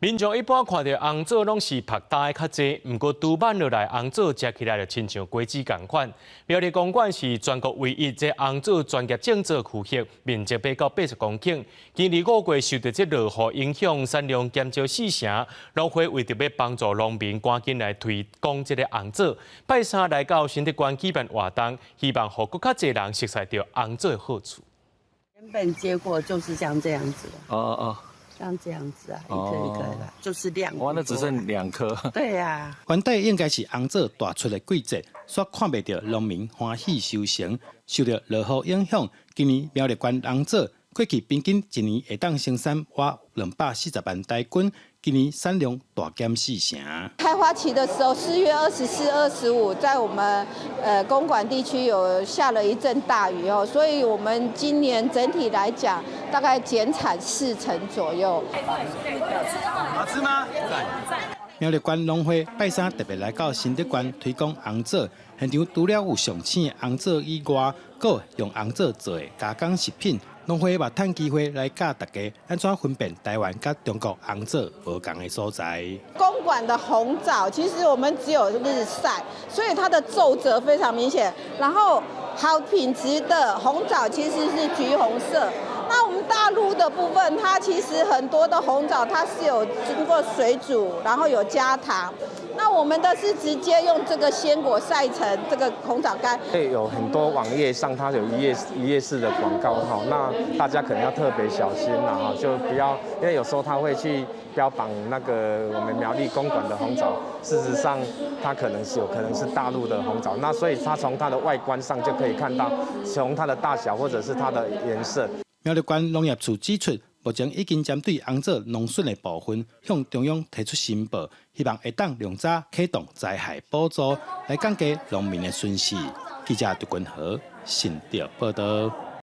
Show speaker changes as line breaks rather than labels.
民眾一般看著紅棗攏是曝焦的較濟，毋過櫥挽落來紅棗食起來就親像果子仝款。苗栗公館是全國唯一這紅棗專業種植區域，面積欲到80公頃。今年5月受著這落雨影響，產量減少四成。農會為著欲幫助農民，趕緊來推廣這个紅棗。拜三來到新德關舉辦活動，希望予閣較濟人熟悉著紅棗的好處。
原本結果就是像這樣子。
哦哦。
像這樣子啊，一顆一顆的，就是兩。
哇，那只剩兩顆。
對呀。
原底應該是紅棗大出的季節，卻看袂著農民歡喜收成。受著落雨影響，今年苗栗縣紅棗過去平均一年會當生產倚240萬台斤，今年產量大減四成。
開花期的時候，4月24、25，在我們公館地區有下了一陣大雨哦，所以我們今年整體來講，大概減產四成左右。
好吃嗎？苗栗縣農會拜三特別來到新德關推廣紅棗，現場除了有上青的紅棗以外，閣有用紅棗做的加工食品。農會嘛趁機會來教大家按怎分辨台灣佮中國紅棗無仝的所在。
公館的紅棗其實我們只有日曬，所以它的皺褶非常明顯。然後好品質的紅棗其實是橘紅色。那我們大陸的部分，它其實很多的紅棗它是有經過水煮，然後有加糖。那我們的是直接用這個鮮果曬成這個紅棗乾。
對，有很多網頁上它有一頁式的廣告哈，那大家可能要特別小心啦哈，就不要，因為有時候他會去標榜那個我們苗栗公館的紅棗，事實上它可能是有可能是大陸的紅棗，那所以它從它的外觀上就可以看到，從它的大小或者是它的顏色。
苗栗縣農業處指出，目前已經針對紅棗農損的部分，向中央提出申報，希望會當量早啟動災害補助，來降低農民的損失。記者杜君和新竹報導。